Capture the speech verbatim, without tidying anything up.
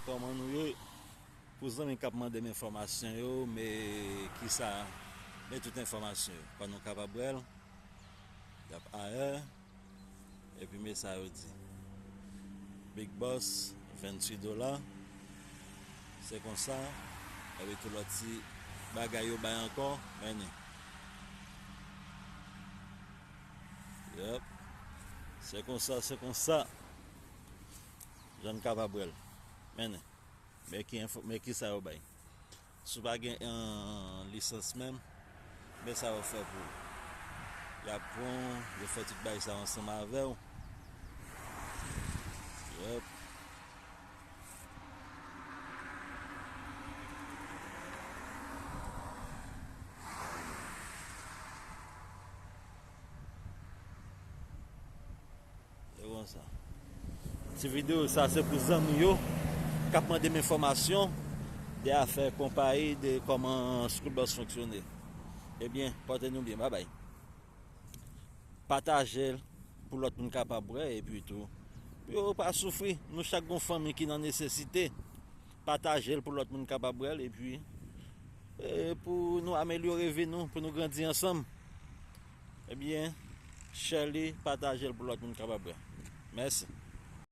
Kòman nou ye? Pou zanmi k ap mande m enfòmasyon yo, men kisa, men tout enfòmasyon yo. Kòman nou kapab wè l? Y ap ayè. Epi men sa yo di. Big Boss, venntuit dola. Se konsa. Epi tout lòt ti bagay yo bay ankò. Men li. Yep. Se konsa, se konsa. Jan n kapab wè l. Men li. Men ki enfo-, men ki sa yo bay. Si w pa gen, eh, lisans menm, men sa yo fè pou ou. Y ap pran w, yo fè tout bagay sa ansanm avè w. Yep. Se konsa. Ti videyo sa se pou zanmi yo k ap mande m enfòmasyon de afè konpayi, de kòman School Bus fonksyone. Ebyen, pòte nou byen. Babay. Pataje l pou lòt moun kapab wè, epi tou, pou yo pa soufri. Nou chak gon fanmi ki nan nesesite. Pataje l pou lòt moun kapab wè l, epi, e, pou nou amelyore vi nou, pou nou grandi ansanm. Ebyen, share li, pataje l pou lòt moun kapab wè. Mèsi.